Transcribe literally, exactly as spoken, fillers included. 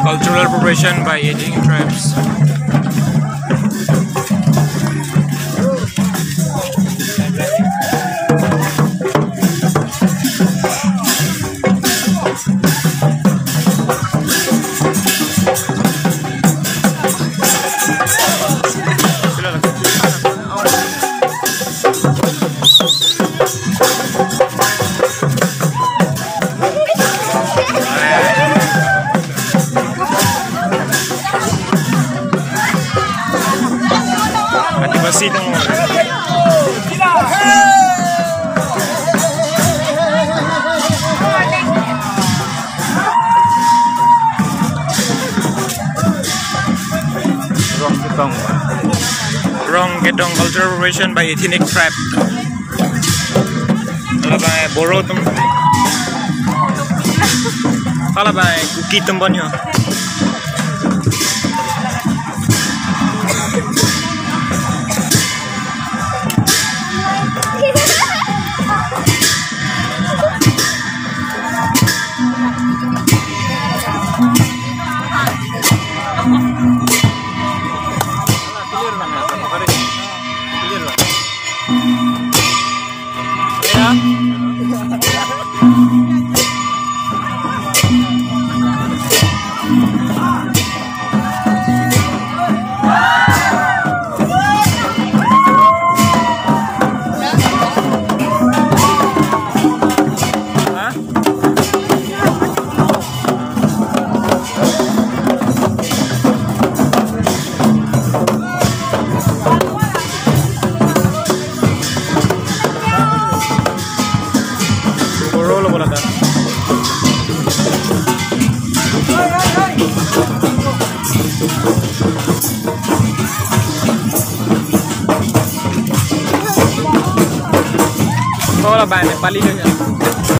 Cultural preparation by eighteen tribes. Adivasi dong. Rong Ketong. Rong Ketong cultural preparation by ethnic tribe. Hala bai Boro atum. Hala bai Kuki atum bon yo. Boro lo bola ta. Bola ba Nepali lo ya.